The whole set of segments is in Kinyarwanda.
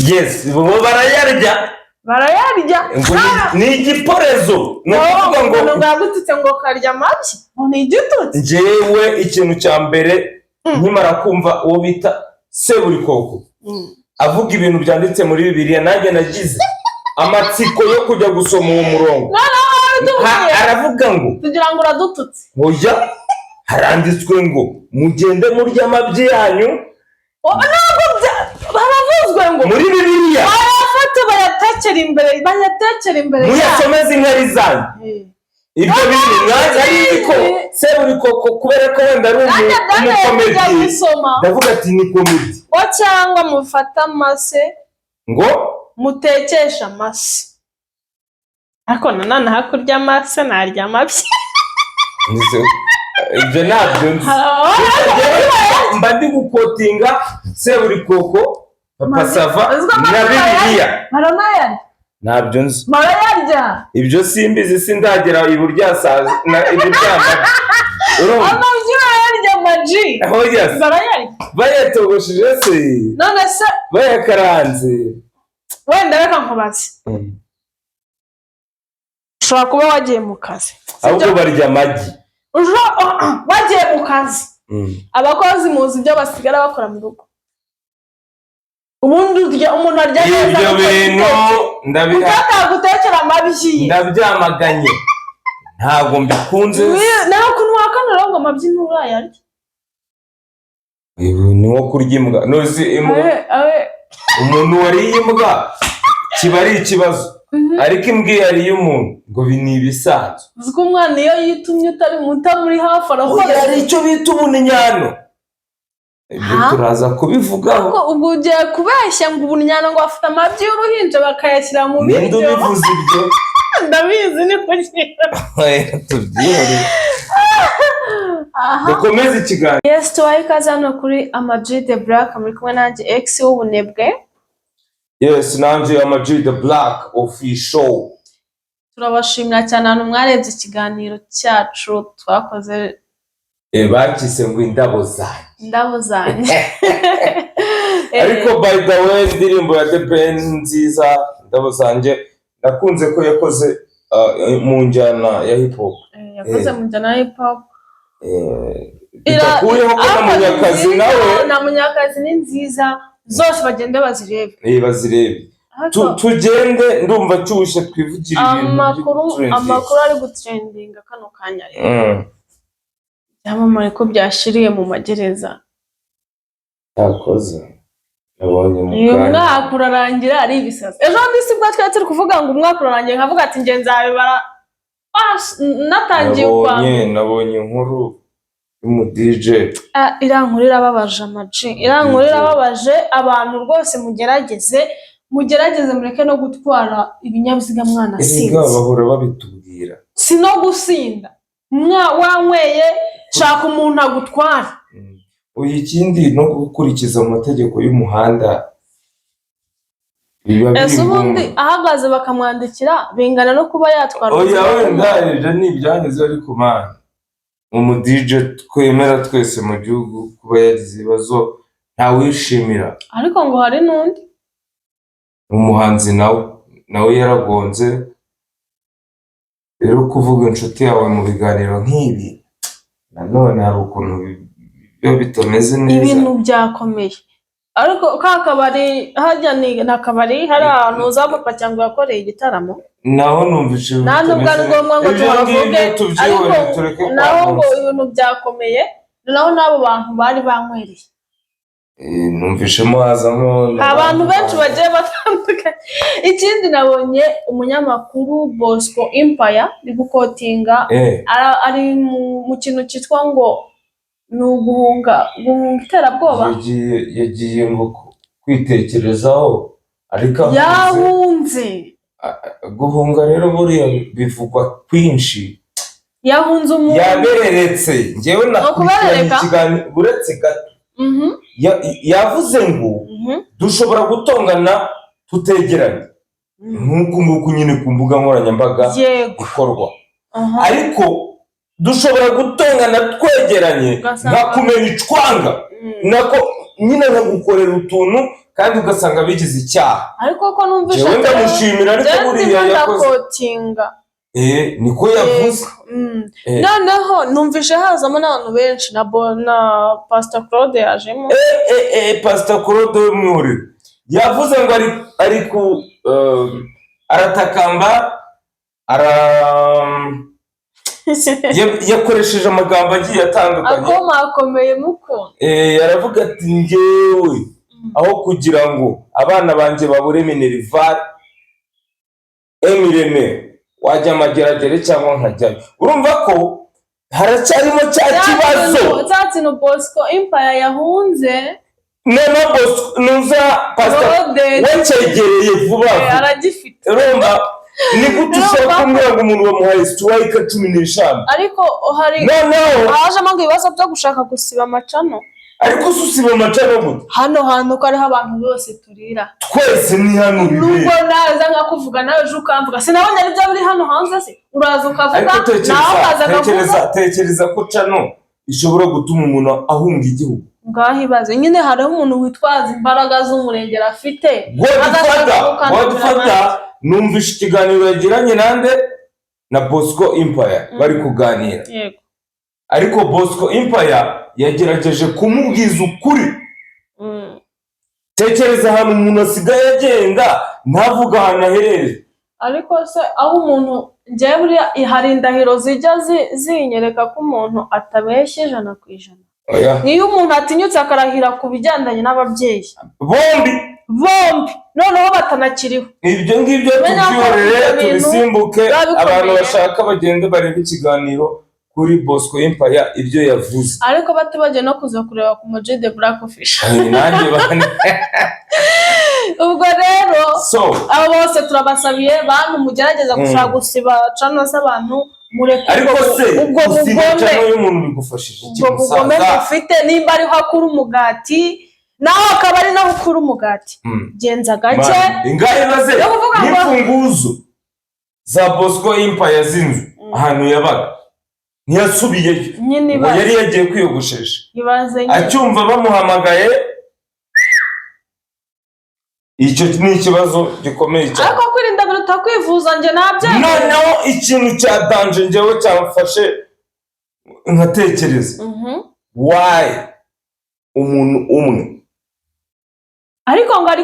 Yes, bo barayarya. Barayarya. Ngo ni igiporezo, ni ukuvuga ngo Umuntu ngo yagututse ngo karya amabyi, ngo ni igitutsi. Njyewe ikintu cya mbere, nkimara kumva uwo bita Seburikoko avuga ibintu byanditse muri Bibiliya, nanjye nagize amatsiko yo kujya gusoma uwo murongo. Aravuga ngo Tugira ngo uradututse. Oya, haranditswe ngo mugende murya amabyi yanyu. Oh, ntabwo baravuzwe ngo Muri Bibiliya. Bayafate bayatekere imbere, bayatekere imbere yabo. Muyasomeze inkari zanyu. Ibyo bintu nanjye ari ko Seburikoko, kubera ko wenda ari Nanjye byanteye kujya umukomedi, gusoma. ndavuga ati ni comedy. O cyangwa mufate amase, Ngo mutekeshe amase. Ariko nanone hakurya amase narya amabyi. Ibyo ntabyo nzi. Mba ndi guquotinga Seburikoko, Papa Sava na Bibiliya. Baranayarya. Ntabyo nzi. Barayarya. Ibyo simbizi, sindagera iburyasazi na iburyamabyi, urumva? Amabyi barayarya, amaji. Aho yes. Barayarya. Bayatogosheje se? None se Bayakaranze? Wenda reka nkubaze, ushobora kuba wagiye mu kazi. Ahubwo barya amagi. Wagiye mu kazi, abakozi muzi ibyo basigara bakora mu rugo. Ubundi urya, umuntu arya neza Ibyo ariko bintu atetse. ndabiha Utagutekera amabyi. Ndabyamaganye, ntabwo mbikunze. Nawe ukuntu wakanura ngo amabyi nturayarya? Ibi ni nko kurya imbwa, ntuzi imbwa? Abe. Umuntu wariye imbwa kiba ari ikibazo, ariko imbwa iyo yariye umuntu ngo ibi ni ibisanzwe. Uzi ko umwana iyo yitumye utari mutamuri hafi Oya, arakora? Hari icyo bita ubuninyano, ibyo Ha? turaza kubivugaho. Ariko ubwo ugiye kubeshya ngo ubunyana, ngo bafite amabyi y'uruhinja bakayashyira mu Ninde biryo. ubivuze ibyo? Ndabizi, ni kugira Oya, tubyihorere. Aha. Dukomeze ikiganiro. Yes, tubahe ikaze hano kuri Ama G The Black, muri kumwe nanjye X w'ubunebwe. Yes, nanjye Ama G The Black Official. Turabashimira cyane ahantu mwarebye ikiganiro cyacu twakoze. Bakise ngo Indabo Zanjye. Indabo Zanjye. Ariko by the way, indirimbo ya The Ben nziza, Indabo Zanjye, nakunze ko yakoze mu njyana ya hip hop. Yakoze mu njyana ya hip hop. Bidakuyeho ko na Ariko ni Munyakazi nziza, nawe na Munyakazi ni nziza, zose bagende bazirebe. Bazirebe. Ariko Tugende, ndumva cyushye, twivugire ibintu amakuru biri gutrendinga. Amakuru ari gutrendinga kano kanya rero, ibyamamare ko byashiriye mu magereza. Yakoze nabonye mu Uyu kanya. mwaka urarangira ari ibisazi. Ejo bundi sibwo twari turi kuvuga ngo umwaka urarangiye, nkavuga ati nge nzabibara. Ah, natangiye ukwa Nabonye inkuru y'umu DJ. Ah, iriya nkuru irababaje, Ama G, iriya nkuru irababaje. Abantu rwose mugerageze, mugerageze mureke no gutwara ibinyabiziga mwana Erega sinzi. bahora babitubwira. Si no gusinda, wanyweye shaka umuntu agutwara. Uyu ikindi no gukurikiza amategeko y'umuhanda biba biri Ese ubundi ngombwa. ahagaze bakamwandikira bingana no kuba yatwara Oya, ubuzima wenda bw'umuntu? Ibyo ni ibyanyuze, ariko man, umu DJ twemera twese mu gihugu kuba yagize ibibazo, ntawishimira. Ariko ngo hari n'undi. Umuhanzi nawe yaragonze. Rero kuvuga inshuti yawe mu biganiro nk'ibi, nanone hari ukuntu biba bitameze neza. Ibintu byakomeye, ariko ka kabari hajya ni akabari, hari ahantu uza Papa cyangwa yakoreye igitaramo. Naho numvise ibintu Nta nubwo ari bitameze ngombwa ngo neza. Ibyo tuhavuge, ngibyo tubyihorere, ariko tureke naho ngo kwamamaza. ibintu byakomeye, naho n'abo bantu bari banywereye. Numvishemo hazamo Abantu benshi bagiye batandukanye. Ikindi, nabonye umunyamakuru Bosco Empire ari guquotinga, ari mu kintu cyitwa ngo ni uguhunga, guhunga iterabwoba. Yagiye ngo kwitekerezaho, ariko ahunze. Yahunze. Guhunga rero buriya bivugwa kwinshi. Yahunze umuntu. Yabereretse. Njyewe nakurikiranye Ukuberereka? ikiganiro, uretse gato. Yavuze ngo dushobora gutongana tutegeranye nk'uku nguku nyine ku mbuga nkoranyambaga ikorwa, ariko dushobora gutongana twegeranye, Ugasanga nkakumena icwanga nako. nyine akagukorera utuntu kandi ugasanga bigize icyaha. Ariko ko numvishe Jewe ndamushimira, ariko njyewe buriya ndimo yakoze ndaquotinga. Niko yavuze. Noneho numvishe hazamo n'abantu benshi na Pastor Claude yajemo. Pastor Claude w'umwuriro yavuze ngo ari ku aratakamba, ara yakoresheje amagambo agiye atandukanye. Akomakomeye mukuntu. Aravuga ati: "Njyewe aho kugira ngo abana banjye babure minerval, emirene wajya amageragere cyangwa nkajyayo." Urumva ko haracyarimo cya kibazo. Cya kintu Bosco Empire yahunze. Noneho Bosco nuza Pastor Claude we cyegereye vuba vuba. Aragifite. Urumva ni gute ushobora kumbwira ngo umuntu bamuhaye strike 15? Ariko hari Noneho hajemo ngo ibibazo byo gushaka gusiba amachannel. Ariko se usiba amachannel gute? Hano hantu ko ariho abantu bose turira. Twese ni hano Nubwo bibera. naza nkakuvuga, nawe ejo ukamvuga, sinabonye ari byo biri hano hanze se? Uraza ukavuga, Ariko tekereza, nawe ukaza tekereza, akavuga. tekereza ko channel ishobora gutuma umuntu ahunga igihugu. Ngaho ibaze nyine, hariho umuntu witwaza imbaraga z'umurengera afite, agashaka Godfather gukandamira Godfather abandi. Numvishe ikiganiro yagiranye nande? Na Bosco Empire, bari kuganira. Ariko Bosco Empire yagerageje kumubwiza ukuri. Tekereza ahantu umuntu asigaye agenda ntavuga ahantu aherereye. Ariko se aho umuntu, njyewe buriya hari indahiro zijya zinyereka ko umuntu atabeshya 100%. Oya. Niyo umuntu atinyutse akarahira ku bigendanye n'ababyeyi Bombi. bombi, noneho batanakiriho. Ibyo ngibyo Menya ko tubyihorere, ibyo bintu tubisimbuke. biba bikomeye. Abantu bashaka bagende barebe ikiganiro kuri Bosco Empire, ibyo yavuze. Ariko batibagiwe no kuza kureba ku Moji The Black Official. Ay, nanjye bane. Ubwo rero So abo bose turabasabiye, bantu mugerageza gushaka gusiba channel z'abantu, mureke Ariko ubwo se ubwo gusiba bugome. channel y'umuntu bigufashije iki, Ubwo bugome musaza? mufite, nimba ariho akura umugati, nawe akaba ari naho ukura umugati, genza gake. Man, ingahe ibaze Yo kuvuga ngo- n'imfunguzo za Bosco Empire z'inzu ahantu yabaga ntiyasubiyeyo. Nyine Ngo ibaze. yari yagiye kwiyogoshesha. Ibaze nyine. Acyumva bamuhamagaye, icyo ni ikibazo gikomeye cyane. Ariko kwirinda biruta kwivuza, njye nabyemera. Noneho ikintu cya danger njyewe cyamfashe nkatekereza, why umuntu umwe? Ariko ngo ari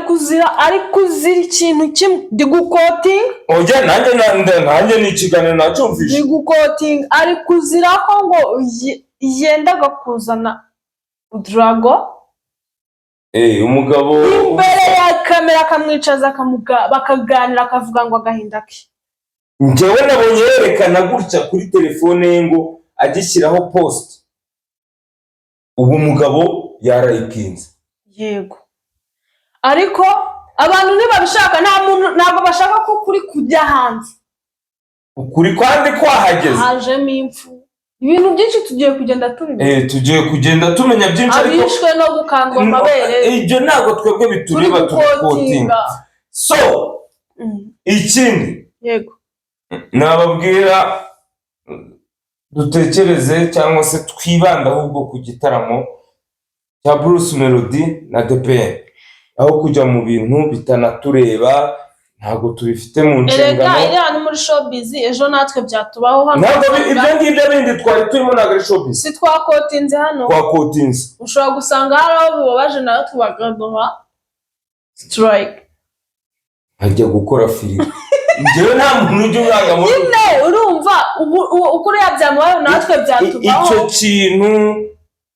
kuzira ikintu kimwe, ndi guquotinga. Oya, nanjye nanjye ni ikiganiro nacyumvishe. Ndi guquotinga, ari kuzira ko ngo yendaga kuzana udurago Umugabo imbere ya kamera, akamwicaza, bakaganira, akavuga ngo agahinda ke. Njyewe nabonye yerekana gutya kuri telefone ye ngo agishyiraho post, ubu mugabo yarayikinze. Yego, ariko abantu ntibabishaka, nta muntu, ntabwo bashaka ko kuri kujya hanze. Ukuri kandi kwahageze. Hajemo impfu, ibintu byinshi tugiye kugenda tubimenya. Tugiye kugenda tumenya byinshi, ariko Abishwe no gukandwa amabere. Ibyo ntabwo twebwe Turi bitureba, tubiquotinga. guquotinga. So ikindi nababwira, dutekereze cyangwa se twibanda ahubwo ku gitaramo cya Bruce Melody na The Ben, aho kujya mu bintu bitanatureba, ntabwo tubifite mu Erega nshingano. Iriya ni muri showbiz, ejo natwe byatubaho hano. Ntabwo ibyo ngibyo bindi twari turimo ntabwo ari showbiz. Si twaquotinze hano? Twaquotinze. Ushobora gusanga hari aho bibabaje, nawe tubagaduha strike. Nkajya gukora firigo, njyewe nta muntu ujya umwanga muri Nyine urumva ubu ukuriya byamubayeho, natwe byatubaho. Icyo kintu,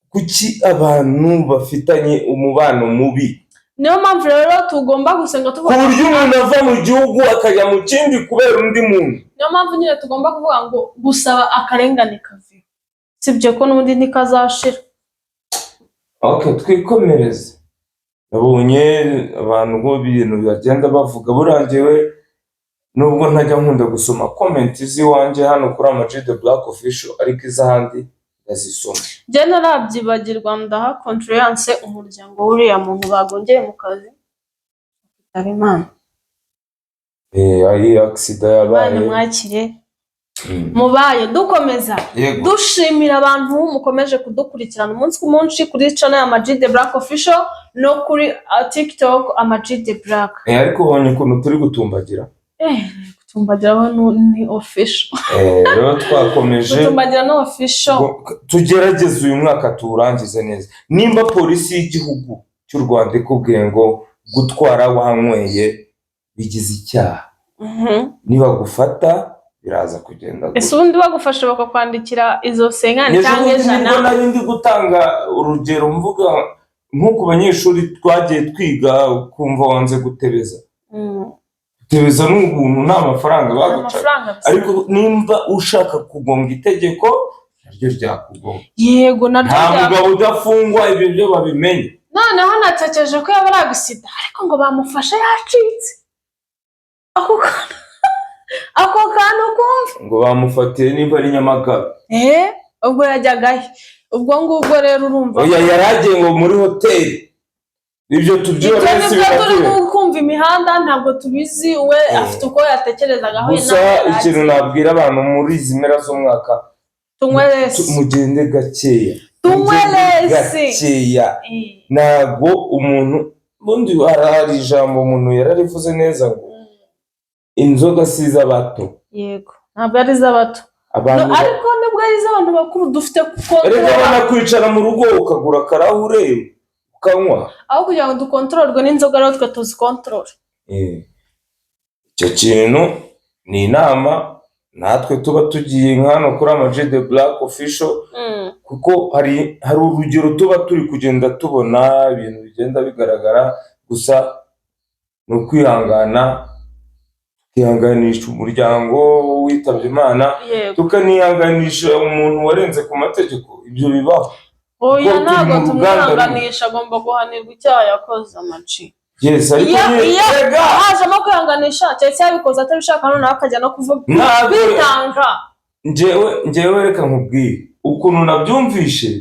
kuki abantu bafitanye umubano mubi? Niyo mpamvu rero tugomba gusenga Ku tuvuga buryo umuntu ava mu gihugu akajya mu kindi kubera undi muntu. Niyo mpamvu nyine tugomba kuvuga ngo gusaba akarengane kaveho, sibyo ko n'ubundi ntikazashira. Ok, twikomereze. Nabonye abantu ngo ibintu bagenda bavuga burangiwe, nubwo ntajya nkunda gusoma comment z'iwanjye hano kuri Ama G The Black Official, ariko iz'ahandi ndazisoma. Njye ntarabyibagirwa, ndaha condoléances umuryango w'uriya muntu bagongeye mu kazi, akitaba Imana. Ayi accident Imana yabaye. imwakire. Mubaye dukomeza. Yego. Dushimira abantu mukomeje kudukurikirana umunsi ku munsi kuri channel ya Ama-G The Black Official no kuri TikTok Ama-G The Black. Ariko ubonye ukuntu turi gutumbagira. Gutumbagiraho ni official. Rero twakomeje. Gutumbagira ni official. Tugerageze uyu mwaka tuwurangize neza. Nimba polisi y'igihugu cy'u Rwanda ikubwiye ngo gutwara wanyweye bigize icyaha, nibagufata biraza kugenda gutya. Ese ubundi bagufasha bakakwandikira izo cinquante Ejo cyangwa bundi 100? Nibwo nari ndi gutanga urugero mvuga nko ku banyeshuri twagiye twiga, ukumva wanze gutebeza. Gutebeza ni ubuntu, nta mafaranga bagucaga. Amafaranga bisa. Ariko nimba ushaka kugonga itegeko, naryo ryakugonga. Yego, naryo Nta mugabo udafungwa, ibyo byo babimenye. Noneho natekereje ko yaba ari accident, ariko ngo bamufashe yacitse. Ako kantu kumva. Ngo bamufatiye nimba ari Nyamagabe. Ubwo yajyagahe? Ubwo ngubwo rero urumva. Oya, yari agiye ngo muri hoteli, ibyo Ibyo tubyihorere si nibwo turi birakwiye. Kumva imihanda ntabwo tubizi, we afite uko yatekerezaga aho Gusa nawe yari ikintu agiye. nabwira abantu muri izi mpera z'umwaka, Tunywe less. Mugende gakeya. Tunywe Mugende less. gakeya. Ntabwo umuntu, ubundi hari ijambo umuntu yararivuze neza ngo inzoga si iz'abato. Yego, ntabwo ari iz'abato. Abantu No, ariko nibwo ari iz'abantu bakuru dufite Erega control. banakwicara mu rugo ukagura akarahure ukanywa. Aho kugira ngo dukontororwe n'inzoga rero, twe tuzikontorore. Icyo kintu ni inama natwe tuba tugiye nka hano kuri Ama-G The Black Official, kuko hari urugero tuba turi kugenda tubona ibintu bigenda bigaragara. Gusa ni ukwihangana, tukihanganisha umuryango witabye Imana, tukanihanganisha umuntu warenze ku mategeko, ibyo bibaho. Oya. Kuko turi Ntabwo mu ruganda rumwe. tumwihanganisha, agomba guhanirwa icyaha yakoze, Ama-G. Yes, ariko Iyo nyine iyo erega hajemo kwihanganisha, keretse yabikoze atabishaka, noneho akajya no kuvuga Ntabwo- kwitanga. Njyewe reka nkubwire ukuntu nabyumvishe.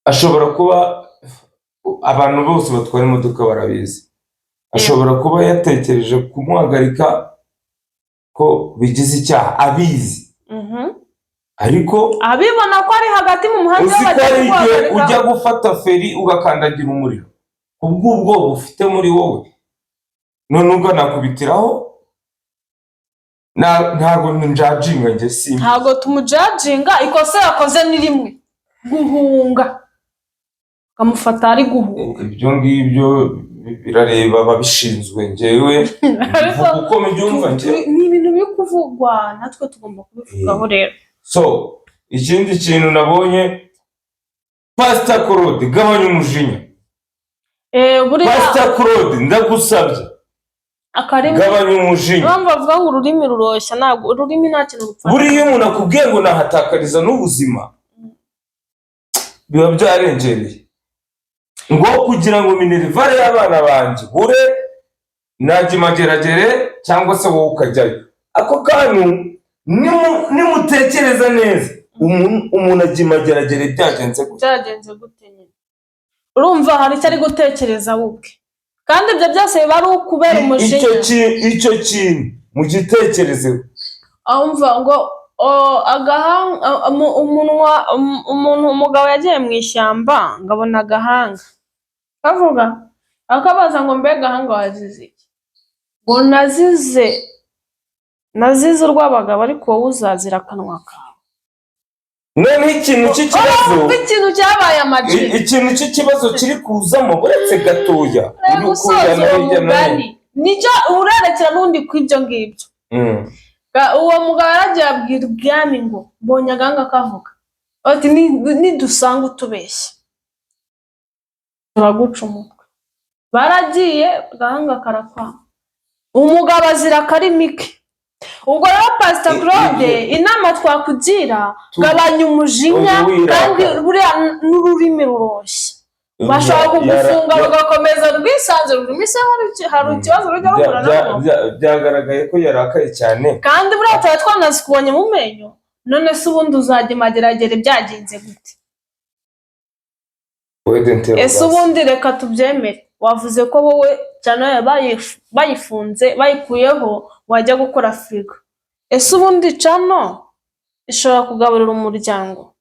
Ashobora kuba, abantu bose batwara imodoka barabizi, ashobora kuba yatekereje kumuhagarika ko bigize icyaha abizi, ariko Abibona ko ari hagati mu muhanda uzi ko bagiye hari igihe guhagarika. ujya gufata feri ugakandagira umuriro kubw'ubwoba ufite muri wowe, none ukanakubitiraho. Ntabwo njajinga njye, simba. Ntabwo tumujajinga, ikosa yakoze ni rimwe, guhunga, bakamufata ari guhunga. Ibyo ngibyo birareba ababishinzwe, njyewe Ariko mvuga uko mbyumva njye. Ni ibintu biri kuvugwa, natwe tugomba kubivugaho rero. So ikindi kintu nabonye, Pasita Claude, gabanya umujinya. Buriya Pasita Claude, ndagusabye, akarimi gabanya umujinya. Impamvu bavuga ngo ururimi ruroshya, ntabwo ururimi nta kintu rupfa. Buriya iyo umuntu akubwiye ngo nahatakariza n'ubuzima, biba byarengereye, ngo kugira ngo minerval y'abana banjye bure najya imageragere cyangwa se wowe ukajyayo. Ako kantu nimutekereza neza, umuntu ajya imageragere byagenze gutya? Byagenze gute nyine? Urumva hari icyo ari gutekereza we ubwe, kandi ibyo byose biba ari ukubera umujinya. Icyo kintu mugitekerezeho. Umva ngo agahanga, umunwa, umuntu, umugabo yagiye mu ishyamba ngo abona agahanga kavuga, akabaza ngo: "Mbe gahanga, wazize iki?" Ngo: "Nazize urw'abagabo, ariko wowe uzazira akanwa kawe." Noneho ikintu cy'ikibazo Urumva ikintu cyabaye, Ama-G. Ikintu cy'ikibazo kiri kuzamo, uretse gatoya uri Gusoza kujyana uwo hirya no hino. mugani, nicyo urerekera n'undi ku ibyo ngibyo. Uwo mugabo yaragiye abwira ubwami ngo: "Mbonye agahanga kavuga." Ati: "Nidusanga utubeshye turaguca umutwe." Baragiye, agahanga karakwanga, umugabo azira akarimi ke. Ubwo rero Pasita Claude, inama twakugira, gabanya umujinya. Ujye wiraka. Kandi buriya n'ururimi ruroshye, bashobora kugufunga rugakomeza rwisanzura. Ururimi se hari ikibazo rujya ruhura narwo? Byagaragaye ko yarakaye cyane. Kandi buriya tuba twanazikubonye mu menyo. None se ubundi uzajya imageragere byagenze gute? Wede. Ese ubundi reka tubyemere, wavuze ko wowe cyane bayifunze, bayikuyeho, wajya gukora firigo. Ese ubundi channel ishobora kugaburira umuryango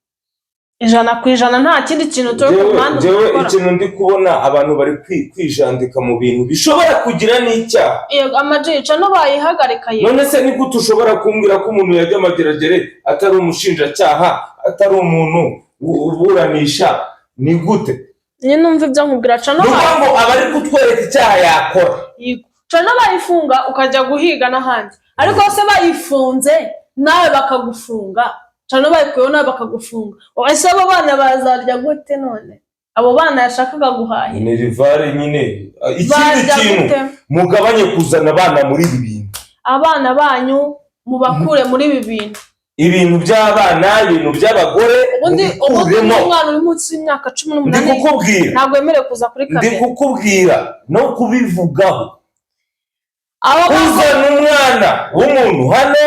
100% nta kindi kintu turi ku ruhande Njyewe ukora? ikintu ndi kubona, abantu bari kwijandika mu bintu bishobora kugira n'icyaha. Yego, Ama-G, channel bayihagarika, yego. None se ni gute ushobora kumbwira ko umuntu yajya Mageragere atari umushinjacyaha, atari umuntu uburanisha? Ni gute? Nyine numva ibyo nkubwira, channel Ni ukuvuga ngo aba ari kutwereka icyaha yakora. Yego. Channel bayifunga ukajya guhiga n'ahandi, ariko se bayifunze nawe bakagufunga, channel bayikuyeho nawe bakagufunga, ese abo bana bazarya gute? None abo bana yashakaga guhahira Ni rivare nyine. Ikindi Barya kintu, gute? mugabanye kuzana abana muri ibi bintu. Abana banyu mubakure muri ibi bintu. Ibintu by'abana, ibintu by'abagore, Ubundi mubikuremo. n'umwana uri munsi y'imyaka cumi Ndi n'umunani kukubwira, ntabwo wemerewe kuza kuri ndi kamera. kukubwira no kubivugaho. Abo Kuzana umwana w'umuntu hano,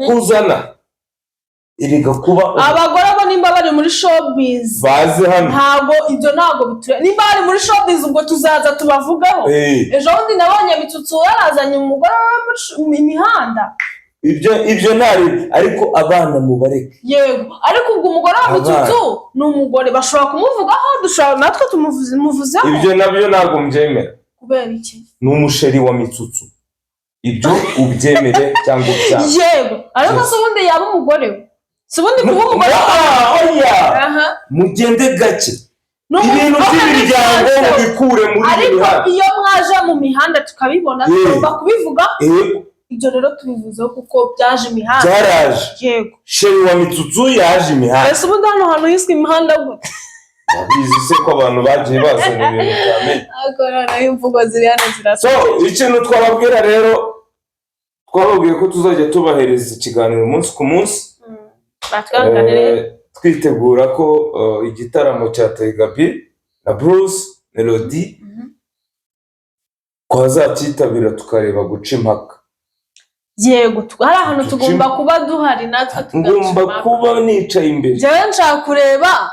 kuzana erega kuba Abagore bo nimba bari muri showbiz, baze hano. Ntabwo ibyo, ntabwo biture. Nimba bari muri showbiz, ubwo tuzaza tubavugaho. Ejo bundi nabonye Mitsutsu yarazanye umugore we muri mu mihanda. Ibyo ntari, ariko abana mubareke. Yego, ariko ubwo umugore wa Abana. Mitsutsu ni umugore, bashobora kumuvugaho, dushobora natwe tumuvuzeho. Ibyo nabyo ntabwo mbyemera. Kubera iki? Ni umusheri wa Mitsutsu, ibyo ubyemere cyangwa ubyange. Yego, ariko Yes. se ubundi yaba umugore we, si ubundi kuba umugore? Ah, oya. Aha. Mugende gake. Ni Ibintu by'imiryango mubikure muri iyi Ariko mihanda. iyo mwaje mu mihanda tukabibona, tugomba kubivuga. Ibyo rero tubivuzeho kuko byaje imihanda. Byaraje. Yego. Chéri wa Mitsutsu yaje imihanda. Ese ubundi hano hantu hiswe imihanda gute? Bizi se ko abantu bagiye bazana ibintu byamenye? Ariko noneho imvugo ziri hano zirasa. So ikintu twababwira rero, twababwiye ko tuzajya tubahereza ikiganiro umunsi ku munsi. Batwihanganire. Twitegura ko igitaramo cya Tiger B na Bruce Melody twazacyitabira, tukareba guca impaka. Yego, hari ahantu Duca tugomba kuba duhari natwe Ngomba tugaca impaka. kuba nicaye imbere. Njyewe nshaka kureba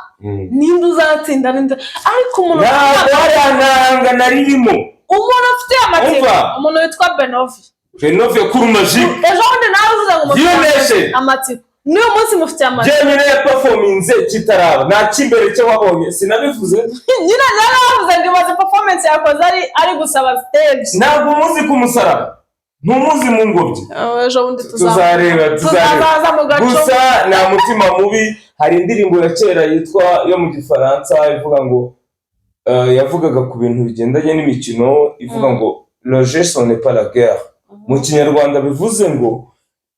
ninde uzatsinda, ninde, ariko umuntu Ntabwo hari antanga naririmo. Umuntu ufite amatsiko, Umva. umuntu witwa Benovi. Renove Kurumajike. Ejo bundi nawe uvuze ngo mufite Yiyoneshe. amatsiko, n'uyu munsi mufite amatsiko. Byonyine yaperforminze kitaraba, nta cy'imbere cyo wabonye, sinabivuze. Nyine naravuze ngo ibaze performance yakoze ari gusaba stage. Ntabwo umuzi ku musaraba, ntumuzi mu ngobyi. Ejo bundi Tuzareba, tuzareba. Tuzazaza mu gaco. Gusa nta mutima mubi. Hari indirimbo ya kera yitwa, yo mu Gifaransa, ivuga ngo yavugaga ku bintu bigendanye n'imikino, ivuga ngo "Le jeu, ce n'est pas la guerre". Mu Kinyarwanda bivuze ngo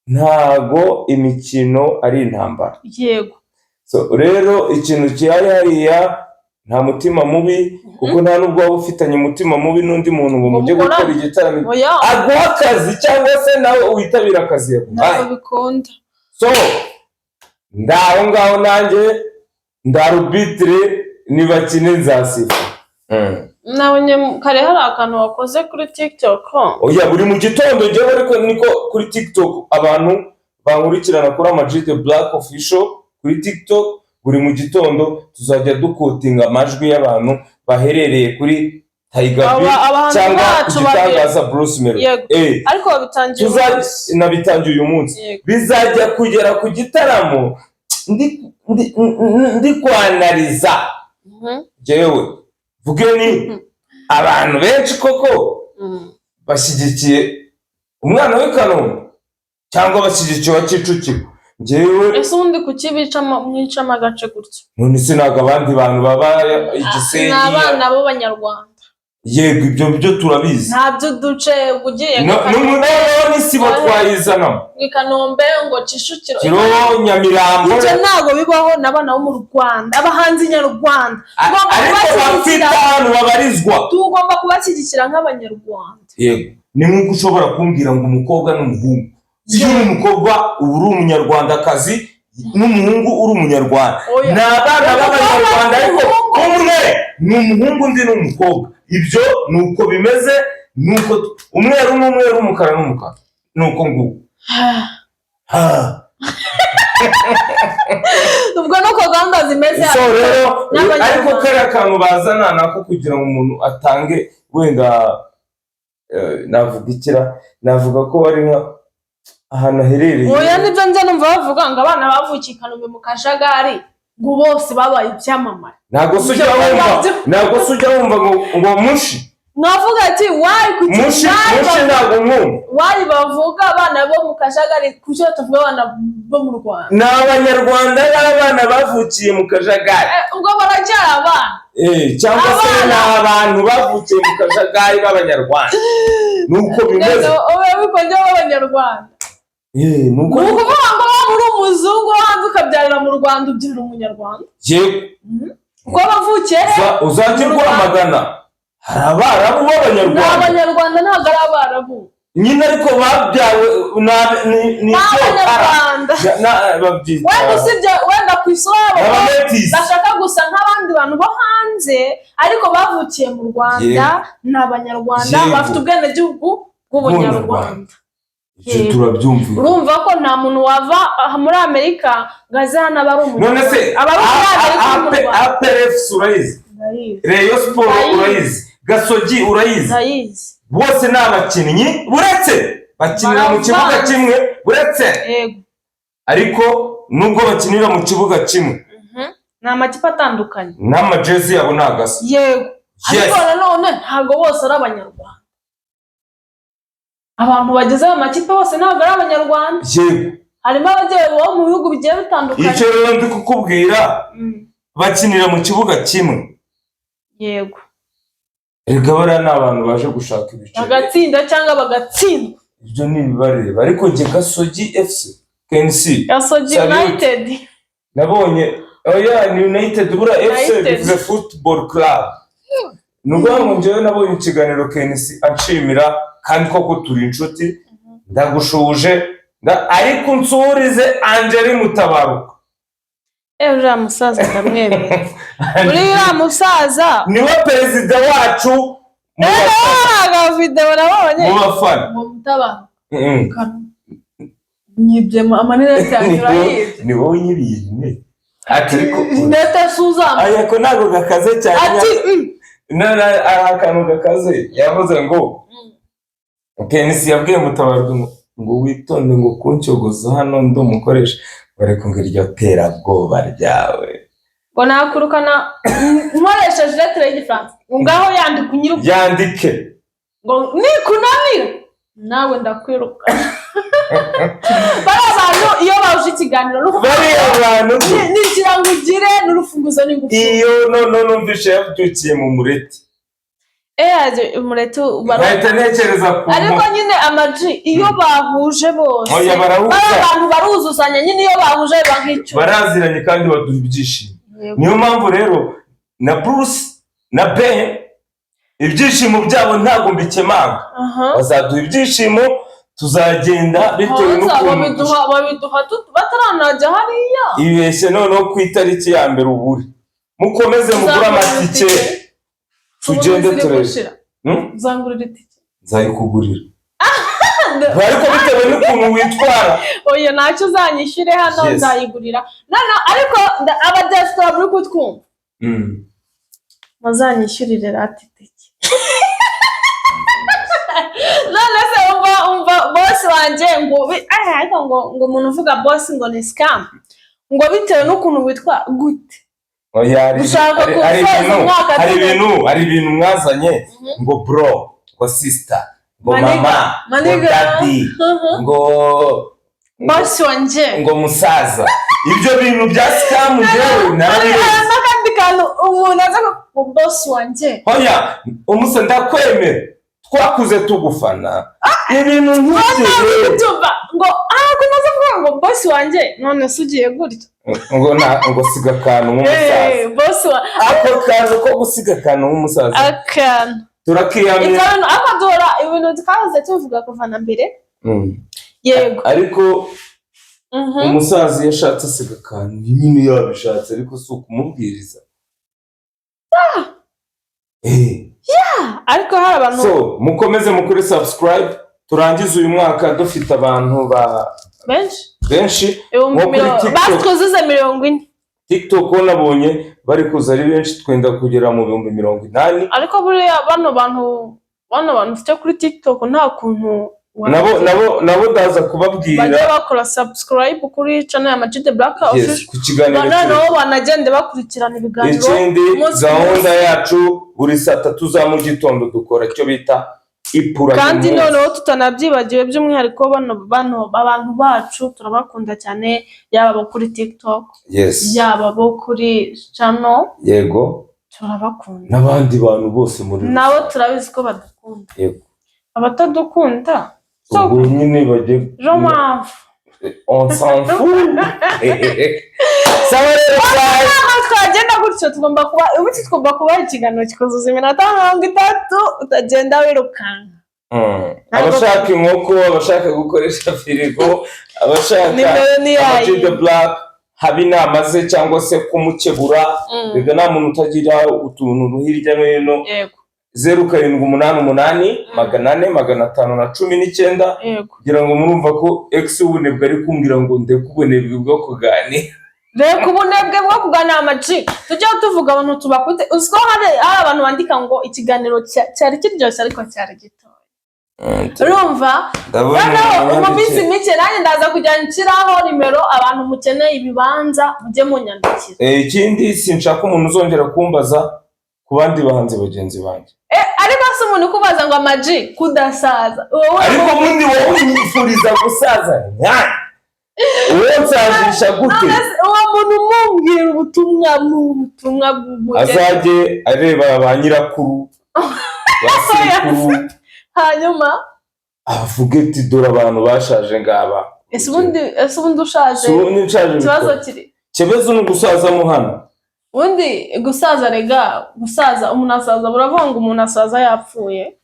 ntago imikino ari intambara. So rero ikintu gihari hariya, nta mutima mubi, kuko nta nubwo waba ufitanye umutima mubi n'undi muntu ngo mujye Mukorane. gukora igitaramo, Oya. aguha akazi cyangwa se nawe witabira akazi yaguhaye. Ntabwo bikunda. So ndaho ngaho nanjye ndarubitire, nibakine nzasifa. Nabonye kare hari akantu wakoze kuri TikTok. Oya, buri mu gitondo njyewe, ariko niko kuri TikTok, abantu bankurikirana kuri Ama G The Black Official kuri TikTok, buri mu gitondo tuzajya duquotinga amajwi y'abantu baherereye kuri Tiger B Abahanzi cyangwa ku bacu gitangaza Bruce Melody. Yego. Ariko babitangiye Tuzajya umunsi. nabitangiye uyu munsi. Bizajya kugera ku gitaramo ndi kwanariza. Jewe vuge ni abantu benshi koko bashyigikiye umwana w'i Kanombe cyangwa bashyigikiye uwa Kicukiro, njyewe. Ese ubundi kuki bicamo, mwicamo agace gutyo? None se ntabwo abandi bantu baba i Gisenyi? Ni abana b'Abanyarwanda. Yego, ibyo byo turabizi. Nta by'uduce ugiye Noneho n'isibo twayizanamo. Ngo i Kanombe, ngo Kicukiro. Kiro, Nyamirambo. Ibyo ntabwo bibaho n'abana bo mu Rwanda, abahanzi nyarwanda tugomba Ariko bafite kubashyigikira. ahantu babarizwa. Tugomba kubashyigikira nk'Abanyarwanda. Yego, ni nk'uko ushobora kumbwira ngo umukobwa n'umuhungu, iyo uri umukobwa uba uri Umunyarwandakazi, n'umuhungu uri Umunyarwanda. Oya. Ni abana b'Abanyarwanda, ariko umwe ni umuhungu, undi ni umukobwa. Ibyo ni uko bimeze, ni uko umweru n'umweru, umukara n'umukara, ni uko nguko. Ha. Ubwo nuko gahunda zimeze. So rero, N'Abanyarwanda. ariko kariya kantu bazana ni ako kugira ngo umuntu atange wenda, navuga ikira, navuga ko ari nka Ahantu aherereye. Oya, nibyo njya numva bavuga ngo abana bavukiye i Kanombe mu kajagari, ngo bose babaye ibyamamare. Ntabwo se ujya wumva, ntabwo se ujya wumva ngo Mushi? Mwavuga ati why, kuki Mushi. why Mushi, ntabwo mwumva. Why bavuga abana bo mu kajagari, kuki batavuga abana bo mu Rwanda? Ni Abanyarwanda n'abana bavukiye mu kajagari. Ubwo baracyari abana. Cyangwa se Abana. ni abantu bavukiye mu kajagari b'Abanyarwanda, nuko bimeze. Ubwo b'Abanyarwanda. Nuko Ni ukuvuga ngo waba uri umuzungu wo hanze ukabyarira mu Rwanda, ubyarira Umunyarwanda. Yego. Kuko bavukiye he? Uzajya rwamagana, hari Abarabu Ni b'Abanyarwanda. Abanyarwanda, ntabwo ari Abarabu. Nyine ariko babyawe ni Ni Abanyarwanda. Babyita Wenda usibye wenda ku isura yabo Abametisi. bashaka gusa nk'abandi bantu bo hanze, ariko bavukiye mu Rwanda, ni Abanyarwanda. Bafite ubwenegihugu bw'Ubunyarwanda. Icyo turabyumvira. Urumva ko nta muntu wava aha muri Amerika ngo aze hano aba ari None se Umunyarwanda, aba ari Umunyamerika uri mu Rwanda. APR FC urayizi? Ndayizi. Rayon Sport Ndayizi. urayizi? Gasogi urayizi? Ndayizi. Bose ni abakinnyi, buretse bakinira mu kibuga Baravanze. kimwe, buretse ariko nubwo bakinira mu kibuga kimwe, Ni amakipe atandukanye. N'amajezi yabo ni agasa. Yego. Ariko nanone ntabwo bose ari Abanyarwanda. Abantu bageze mu makipe bose ntabwo ari Abanyarwanda. Harimo abagiye bo mu bihugu bigiye bitandukanye. Icyo rero ndi kukubwira, bakinira mu kibuga kimwe. Erega bariya ni abantu baje gushaka ibiceri. Bagatsinda cyangwa bagatsindwa. Ibyo ni ibibareba, ariko njye Gasogi FC, KNC, Gasogi Salute. United. Nabonye, oya, ni United buriya FC. United. Bivuze football club. Ni ukuvuga ngo njyewe nabonye ikiganiro KNC anshimira, kandi koko turi inshuti, ndagushuje, ariko nsurize Angeli Mutabaruka. Uriya musaza ndamwemera, uriya musaza. Niwe perezida wacu mu bafana. Agavidewo nabonye. Mu bafana. Ngo Mutabaruka nyibye amarinete yanjye, urayibye. Ni wowe nyiriye rinete, ati ariko Rinete suzama. Aya ko ntabwo gakaze cyane. Ati Hari akantu gakaze yavuze ngo KNC yabwiye Mutabaruka ngo witonde, ngo kuncyogoza hano ndi umukoresha, ariko ngo iryo terabwoba ryawe. Ngo nakurukana nkoresheje lettre y'Igifaransa, ngo ngaho yandika unyiruka. Yandike. Ngo nikunanira nawe ndakwiruka. Bariya bantu iyo bahuje ikiganiro ni ukuvuga Bariya bantu ni ikirango ugire n'urufunguzo n'ingufu. Iyo none numvishe yabyukiye mu mureti, Umureti. Nkahita ntekereza ku Ariko nyine amaji iyo bahuje bose, Oya, barahuza. bariya bantu baruzuzanya nyine, iyo bahuje biba nk'icyo. Baraziranye kandi baduha ibyishimo. Niyo mpamvu rero na Bruce na Ben, ibyishimo byabo ntabwo mbikemanga. Bazaduha ibyishimo, tuzagenda bitewe Baza n'ukuntu babiduha bataranajya hariya. Ibeshye noneho ku itariki ya mbere ubure, mukomeze mugure amatike, tugende Ziri turebe. gushira. Uzangurira itike? Nzayikugurira, ariko bitewe n'ukuntu witwara. Oya, ntacyo, uzanyishyure hano. Nzayigurira none, ariko abadiaspora muri kutwumva, muzanyishyurire rata itike. None se umva boss wanjye ngo ariko ngo umuntu uvuga boss ngo ni scam, ngo bitewe n'ukuntu witwa gute. Oya, hari Gushaka hari gusoza ibintu umwaka hari ibintu hari ibintu mwazanye, ngo bro, ngo sister, ngo Maniga, mama, ngo maniga. daddy, ngo Boss wanjye. ngo musaza. Ibyo bintu bya scam njyewe Hari narabirenze. N'akandi kantu umuntu aza ngo boss wanjye. Oya umusa, ndakwemera, twakuze tugufana, ibintu nk'ibyo rero. Tuva ngo kumaze kuvuga ngo boss wanjye, none se ugiye gutya. Ngo na ngo siga akantu nk'umusaza. Boss wa Ako kantu ko gusiga akantu nk'umusaza, akantu turakiyamye. Ibyo bintu ariko duhora, ibintu twahoze tuvuga kuva na mbere. Yego. Ariko umusaza iyo ashatse asiga akantu nyine yabishatse, ariko si ukumubwiriza. Ariko hari abantu. So mukomeze mukuri subscribe, turangize uyu mwaka dufite abantu ba Benshi. benshi. Ibihumbi Nko kuri TikTok. Basi twuzuze 40. TikTok ho nabonye bari kuza ari benshi, twenda kugera mu 80,000. Ariko buriya bano bantu ufite kuri TikTok nta kuntu. Nabo ndaza kubabwira. Bajye bakora subscribe kuri channel ya Ama G The Black Yes, Official. ku kiganiro Noneho cyacu. banagende bakurikirana ibiganiro Ikindi, umunsi ku gahunda munsi. yacu, buri saa 3 za mu gitondo dukora icyo bita ipura Kandi y'umunsi. noneho tutanabyibagiwe, by'umwihariko bano abantu bacu turabakunda cyane, yaba abo kuri TikTok, yaba abo kuri channel, turabakunda. N'abandi bantu bose muri Nabo rusange. turabizi ko badukunda. Abatadukunda, so Ubwo nyine bajye je m'en fous. On s'en fout. Sawa rero, bye. Ntabwo twagenda gutyo, tugomba kuba ubundi tugomba kubaha ikiganiro kikuzuza iminota 30, utagenda wirukanka. Abashaka inkoko, abashaka gukoresha firigo, abashaka Nimero ni Ama G yayi. The Black, haba inama ze cyangwa se kumukebura. Rega nta muntu utagira utuntu hirya no hino. 0788 400 519. Kugira ngo murumva ko ex w'ubunebwe ari kumbwira ngo ndeke ubunebwe bwo kuganira. Reka ubunebwe bwo kuganira, Ama G. Tujye tuvuga abantu tubakunze. Uzi ko hari abantu bandika ngo ikiganiro cyari kiryoshye ariko cyari gitoya? Urumva? Ndabona Noneho mu minsi umuntu mike nanjye ndaza kujya nshyiraho nimero, abantu mukeneye ibibanza mujye munyandikira. Ikindi, sinshaka umuntu uzongera kumbaza ku bandi bahanzi bagenzi banjye. Ariko se umuntu ukubaza ngo Ama G kudasaza wowe? Ariko ubundi wowe unyifuriza gusaza nkanjye, uwo nsazisha gute? None se uwo muntu umubwira ubutumwa ni ubutumwa bw'umugeni? Azajye areba ba nyirakuru, ba sekuru, Hanyuma avuge ati: "Dore abantu bashaje ngaba." Ese ubundi ushaje Si ubundi nshaje ikibazo bikora. kiri Ikibazo ni ugusazamo hano. Ubundi gusaza, rega gusaza, umuntu asaza, buravuga ngo umuntu asaza yapfuye,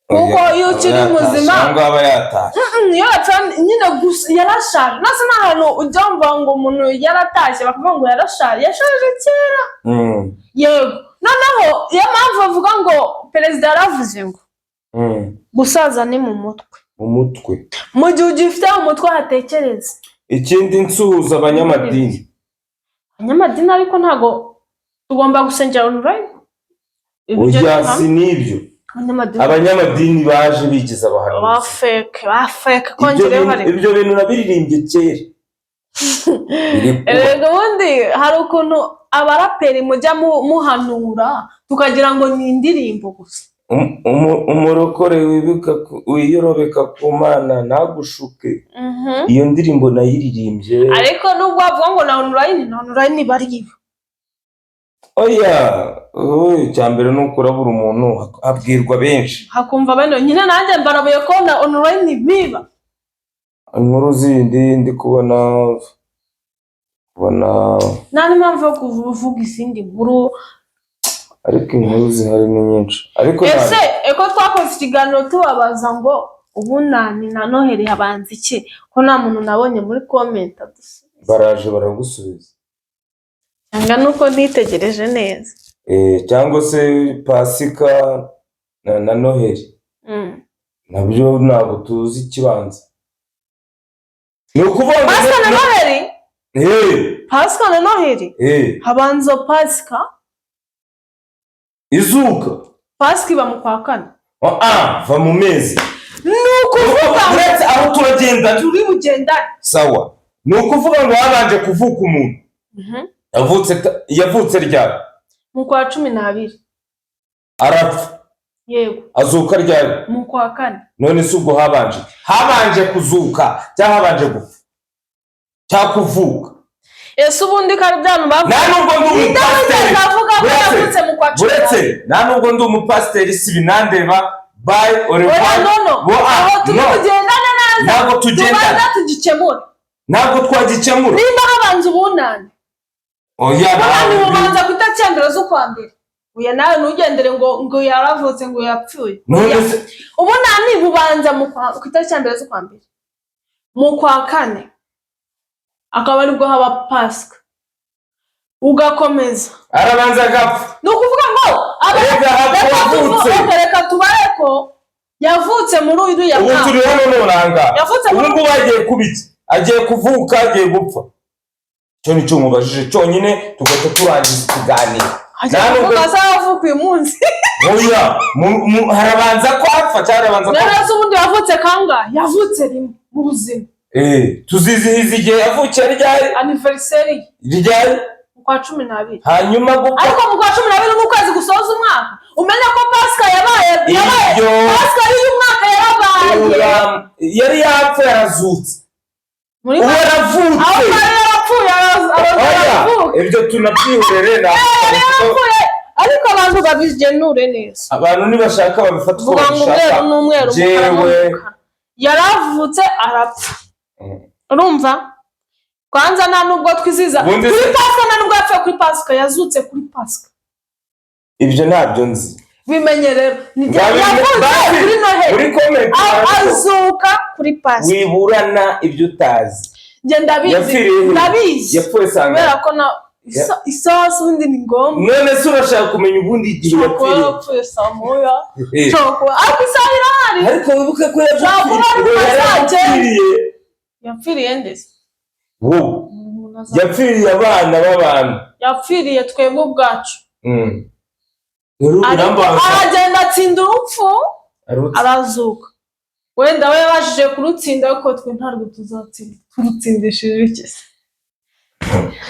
kuko iyo ukiri Aba yatashye, muzima cyangwa aba yatashye. Iyo yapfuye nyine gusa yarashaje. Nase nta hantu ujya wumva ngo umuntu yaratashye bakavuga ngo yarashaje, yashaje kera? Yego, noneho iyo mpamvu bavuga ngo perezida yaravuze ngo gusaza ni mu mutwe. Mu mutwe. Mu gihe ugifite mu mutwe hatekereza. Ikindi, nsuhuza abanyamadini. Abanyamadini, ariko ntabwo tugomba gusengera online. Oya, si n'ibyo. Abanyamadini. Abanyamadini baje bigize Ba abahanuzi. fake, ba fake. Ibyo Kongereho ibyo bintu nabiririmbye kera, biri kuba. Erega ubundi hari ukuntu abaraperi mujya muhanura tukagira ngo ni indirimbo gusa. Umurokore wiyorobeka ku Mana ntagushuke. Iyo ndirimbo nayiririmbye. Ariko nubwo bavuga ngo na online, na online bariba. Oya, icya mbere ni ukurabura umuntu, abwirwa benshi. Hakumva bene nyine, nanjye mbarabuye ko na online biba. Inkuru zindi ndi kubona. Nta n'impamvu yo kuvuga izindi nkuru. Ariko inkuru zihari ni nyinshi, ariko Ese eko twakoze ikiganiro tubabaza ngo ubunani na Noheli habanza iki, ko nta muntu nabonye muri comment adusubiza? Baraje baragusubiza. Cyangwa nuko ntitegereje neza. Cyangwa se Pasika na Noheli, nabyo ntabwo tuzi ikibanza. Ni ukuvuga ngo Pasika na Noheli? Eh. Pasika na Noheli? Eh. Habanza Pasika. Izuka. Pasika iba mu kwa kane. Ah, va mu mezi. Ni ukuvuga ngo Uretse aho turagenda. Turi bugendane. Sawa, ni ukuvuga ngo habanje kuvuka umuntu. Yavutse ryari? Mu kwa 12. Arapfa. Yego. Azuka ryari? Mu kwa kane. None se ubwo habanje kuzuka cyangwa habanje gupfa cyangwa kuvuka? Ese ubundi ko ari bya bintu bavuga? Nta nubwo ndi Ninde umupasiteri. wigeze avuga ko Buretse, yavutse mu kwa 12? buretse, nta nubwo ndi umupasiteri, si binandeba. Bye, au revoir. Oya, no, aho turi No. bugendane neza. Ntabwo tugendana. Tubanza tugikemura. Ntabwo twagikemura. Nimba habanza ubunani, Oya. ubunani bubanza ku itariki ya 1 z'ukwa mbere. Oya, nawe ntugendere ngo yaravutse, ngo yapfuye. None Oya. se Ubunani bubanza ku itariki ya 1 z'ukwa mbere, mu kwa kane akaba aribwo haba Pasika, ugakomeza. Arabanza agapfa. Ni ukuvuga ngo Erega hapfa reka wavutse. reka tubare ko yavutse muri uriya Ubu mwaka. turi hano nonanga. Yavutse Ubu muri ngubu agiye kuba iki? Agiye kuvuka, agiye gupfa? Icyo ni cyo mubajije cyonyine, tugahita turangiza ikiganiro. Hajya Nta nubwo- kuvuga azavuka uyu munsi. Oya, harabanza ko apfa cyangwa harabanza ko Rero se ubundi yavutse kangahe? Yavutse rimwe mu buzima. Tuzizihiza igihe yavukiye ryari? Anniversaire ye. Ryari? Mu kwa 12. Hanyuma gupfa? Ariko mu kwa 12 ni ukwezi gusoza umwaka. Umenye ko Pasika yabaye Ibyo Pasika y'uyu mwaka yarabaye. Yari yapfa, yarazutse. Muri Ubu aho yaravutse. yari yarapfuye, Oya, aravuka. ibyo tunabyihorere, Yari yarapfuye, ariko abantu babigenure neza. Abantu nibashaka babifata uko Vuga ngo umweru babishaka. n'umweru, umukara Jewe n'umukara. Yaravutse, arapfa. Urumva, kwanza nta nubwo twiziza Ubundi kuri se- Pasika. Nta nubwo yapfuye kuri Pasika, yazutse kuri Pasika. Ibyo ntabyo nzi. Bimenye rero ni yavutse Basi, kuri Noheli, muri comment azuka kuri Pasika. Wiburana ibyo utazi. Njye ndabizi. Yapfiriye he? Ndabizi. Yapfuye Kubera sanga ko na isaha ubundi ni ngombwa. None se urashaka kumenya ubundi igihe Ushobora kuba yapfiriye? yapfuye saa 1, ushobora kuba, ariko isaha irahari. Ariko wibuke ko Ushobora kuba ari mu ma saa 9. yapfiriye. Yapfiriye ndetse Wowe Umuntu yapfiriye abana b'abantu. Yapfiriye twebwe ubwacu. Rero Ariko birambabaza. aragenda atsinda urupfu, arazuka. Wenda we yabashije kurutsinda, ariko twe ntabwo tuzatsinda. Turutsindishije iki se?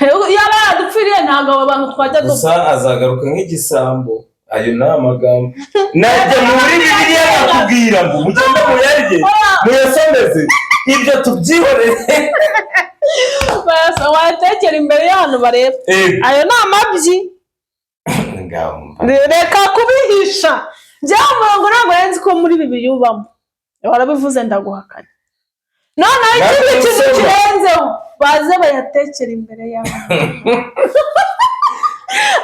Yaba yaradupfiriye, ntabwo abo bantu twajya dupfa. Gusa azagaruka nk'igisambo. Ayo ni amagambo najya muri Bibiliya bakubwira ngo mugende muyarye, muyasomeze, ibyo tubyihorere. Wayatekera imbere y'ahantu bareba. Ayo ni amabyi. Ngaho mva. Reka kubihisha. Njyewe umurongo ntabwo nari nzi ko muri Bibiliya ubamo. Warabivuze, ndaguhakana. Noneho ikindi Ntabwo kintu usoma. kirenzeho, baze bayatekera imbere y'abantu.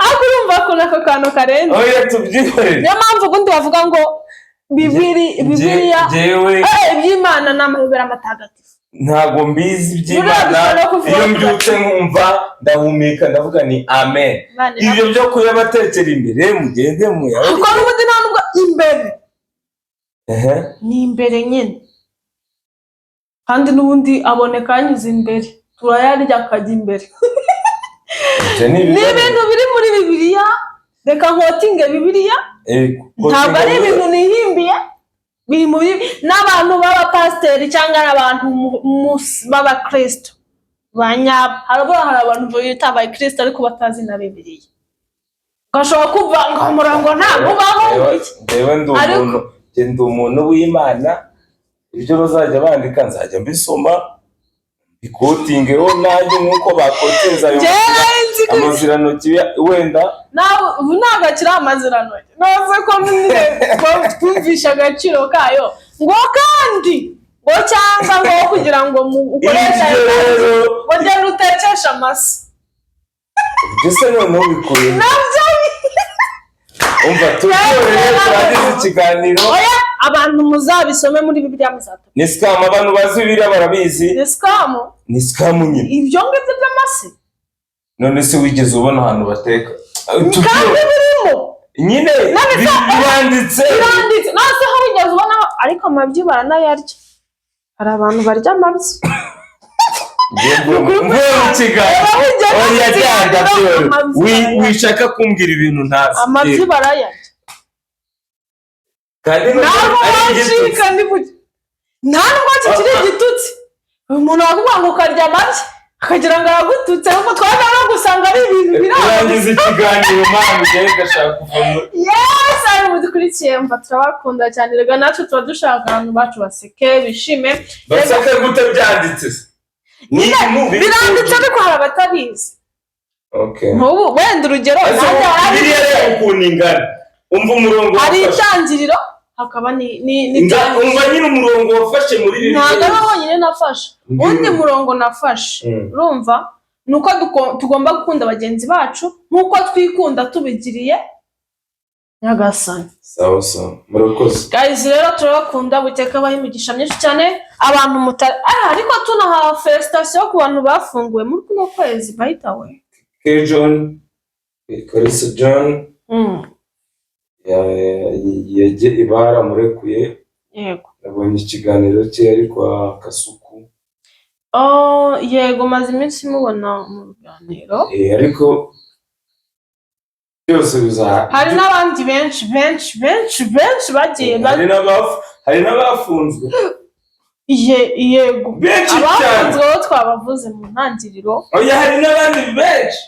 Ariko urumva ko n'ako kantu karenze. Oya, tubyihorere. Niyo mpamvu ubundi bavuga ngo Bibiliya, Njyewe iby'Imana ni amayobera matagatifu. Ntabwo mbizi Buriya iby'Imana. dushobora no kuvuga Iyo mbyutse nkumva ndahumeka, ndavuga ni amen. Imana Ibyo byo kuyabatekera imbere, mugende muyabe. Kuko n'ubundi nta nubwo imbere Ehe. ni imbere nyine, kandi n'ubundi aboneka yanyuze imbere, turayarya akajya imbere. Ibyo ni Ni ibibazo. ibintu biri muri Bibiliya. Reka nquotinge Bibiliya. Ntabwo ari ibintu nihimbiye, biri muri n'abantu b'abapasiteri cyangwa n'abantu b'abakristo ba nyabo. Harabura hari abantu bita abakristo ariko batazi na Bibiliya, ugashobora kumva ngo umurongo ntabwo ubaho. Iki Njyewe ndi Ariko- umuntu, njye ndi umuntu w'Imana. Ibyo bazajya bandika nzajya mbisoma, mbiquotingeho nanjye nk'uko baquotinze ayo Njyewe nari nzi ko amazirantoki wenda. Nawe ubu ntabwo akiri amazirantoki nose ko nyine twumvishe agaciro kayo, ngo kandi ngo cyangwa ngo kugira ngo ukoreshe ayo Ibyo mazi, rero ngo genda utekeshe amase. Ibyo se noneho bikuye? Nabyo. Umva, tubyihorere, turangize ikiganiro. Oya, abantu muzabisome muri Bibiliya, muzatuma. Ni scam, abantu bazi Bibiliya barabizi. Ni scam. Ni scam nyine. Ibyo ngibyo by'amase? None se wigeze ubona ahantu bateka? Kandi Tubyihorere. birimo. Nyine None se- biranditse. Biranditse. None se aho wigeze ubona? Ariko amabyi baranayarya, hari abantu barya amabyi. Mvuye mu kiganiro. Reba, Oya, ugeze mu byanga kiganiro, byihorere. amabyi barayarya. Wishaka kumbwira ibintu ntazi. Amabyi barayarya. Kandi nubwo Ntabwo ari igitutsi. wacika ni gutya, nta nubwo kikiri igitutsi. Umuntu wakuvuga ngo ukarya amabyi, akagira ngo aragututse, ahubwo twaza no gusanga ari ibintu biri aho. Urangiza ikiganiro mpamvu ugenda ugashaka kuva muri Yes, ari mudukurikiye, mva turabakunda cyane. Rega natwe tuba dushaka abantu bacu baseke, bishime. Baseke gute byanditse se? Ni ibintu biri Biranditse, ariko hari abatabizi. Okay. Nk'ubu wenda urugero, Ese nanjye Bibiliya warabivuze. rero ukuntu ingana, umva umurongo Hari wafashe. itangiriro, hakaba Umva nyine umurongo wafashe muri Bibiliya. Ntabwo ari wo wonyine nafashe. Mbwira. Undi murongo nafashe, urumva, ni uko tugomba gukunda bagenzi bacu nk'uko twikunda, tubigiriye Nyagasani. Sawa sawa, murakoze. Guys, rero turabakunda, buteka abaha imigisha myinshi cyane. Abantu mutari ariko tunaha félicitations ku bantu bafunguwe muri kuno kwezi, by the way. K John, Kalisa John yagiye baramurekuye. Nabonye ikiganiro cye ari kwa Kasuku. Oh, yego, maze iminsi mubona mu biganiro. Ariko Byose bizaha. Hari n'abandi benshi benshi benshi benshi bagiye Hari n'abafunzwe. Yego. Benshi cyane. Abafunzwe bo twabavuze mu ntangiriro. Oya, hari n'abandi benshi.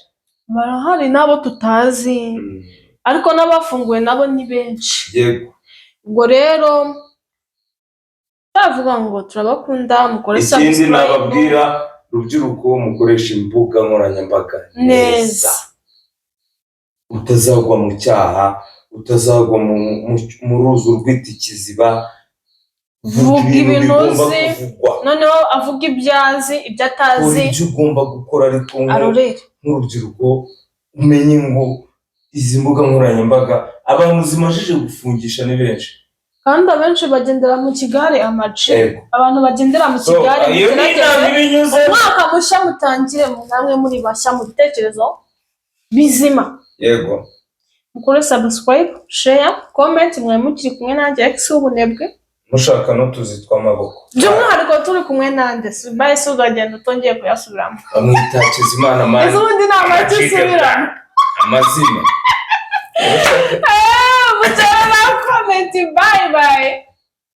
Barahari n'abo tutazi, ariko n'abafunguwe nabo ni benshi. Ubwo rero twavuga ngo turabakunda, mukore Ikindi subscribe. nababwira, rubyiruko, mukoresha imbuga nkoranyambaga neza. Utazagwa mu cyaha, utazagwa mu ruzi urwita ikiziba. Vuga ibintu bigomba uzi. kuvugwa. Noneho avuga ibyo azi, ibyo atazi Kora ibyo ugomba gukora, ariko arorere. nk'urubyiruko umenye ngo izi mbuga nkoranyambaga abantu zimajije gufungisha ni benshi. Kandi abenshi bagendera mu kigare amaci. Abantu bagendera mu So, kigare, iyo ni mugerageze. inama ibinyuze. Umwaka mushya mutangire namwe muri bashya mu bitekerezo bizima. Mukore subscribe, share, comment. Mwari mukiri kumwe nanjye X w'ubunebwe. Mushaka n'utuzi tw'amaboko. By'umwihariko turi kumwe nande bahise uzagenda utongeye kuyasubiramo. Bamwita Hakizimana Mani. Ese ubundi nta make usubiramo? Amazina. Mutere na comment. Bye bye.